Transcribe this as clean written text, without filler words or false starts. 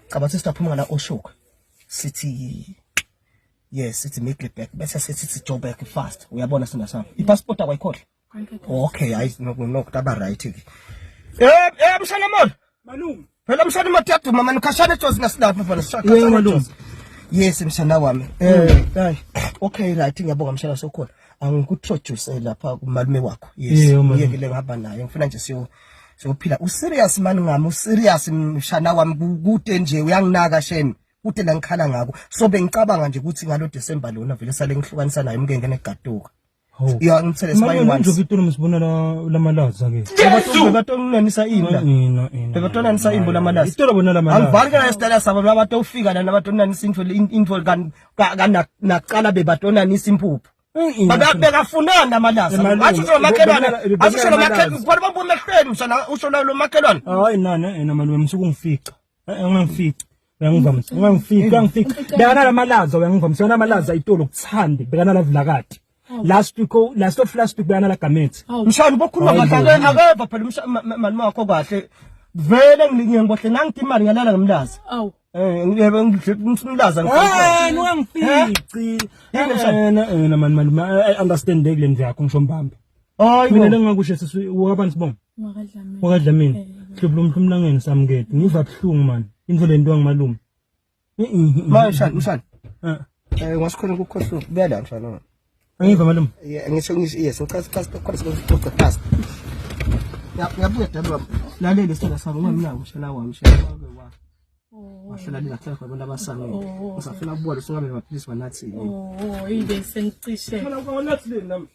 Cabanga sithi la Oshoka. Sithi yes, sithi Middelburg bese sithi Joburg fast. Uyabona sina sami. Ipassport akwayikhohle. Okay, hayi no no kutaba right ke. Eh eh mshana mona. Malume. Phela mshana imoto yaduma mani khashana eJozi ngasilapha mfana sishaka. Yebo, malume. Yes mshana wami. Eh hayi. Okay right ngiyabonga mshana sokhona. Angikuintroduce lapha kumalume wakho. Yes. Yebo, malume. Ngiyeke le ngihamba naye. Ngifuna nje siyo siyophila. Userious mani ngami, userious mshana wami kude nje uyanginaka shame. Kude la ngikhala ngakho. So bengicabanga nje ukuthi ngalo December lona vele sale ngihlukanisa naye umngenge negaduka. Hawu. Ya ngithele Malume sibayi nje vitolo msibona la lamalaza ke. Bebatonanisa ini la. Ina ina. Bebatonanisa imbo lamalaza. Itolo bona lamalaza. Angivali kana sidala sabo labatofika lana batonanisa intfo intfo kan naqala bebatonanisa impuphu. Bekafunani amalaza. Malume, Athi usho makhelwane, bebona athi usho amalaza. makhelwane, khona babume ehlweni mshana usho lo makhelwane. Hayi nana ena malume msuku ngifica. Ungangifici. Uyangivamisa. Ungangifici, uyangifica. Bekana lamalaza uyangivamisa. Bekana lamalaza itolo kuthande. Bekana la vilakati. Last week oh, last of last week bekana la gamethe. Mshana ubokhuluma Hayi kahle bo. akeva phela malume wakho kahle. Vele ngibohle nangithi imali ngalala ngimlaza. Awu. Eh ngiyebe ngimlaza Eh, ungangifici. Yini mshana? Ena ena mani malume I understand le ndlu yakho ngisho mbambe. Hayi Mina bo. lengakusho sisi wakabani sibonga. Wakadlamini. Wakadlamini. Hlubu lomhlumlangeni samukete. Ngiva buhlungu man. Into lento wangimalume. Manje mshana, mshana. Eh. Eh ngasikhona ukukhohlwa. Buya la mshana. Angiva malume. Yeah, ngisho ngisho yes, ngichaza chaza khona sikuxoxa fast. Ya ngiyabuya dad wami. Lalela isicelo sami ungamnaki mshana wami mshana wami wa. Wahlala lila hlala abantu abasangene. Oh. Usafuna ukubona usungabe maphilisi wanathi. Oh, ibe sengicishe. Mina unathi leni nami.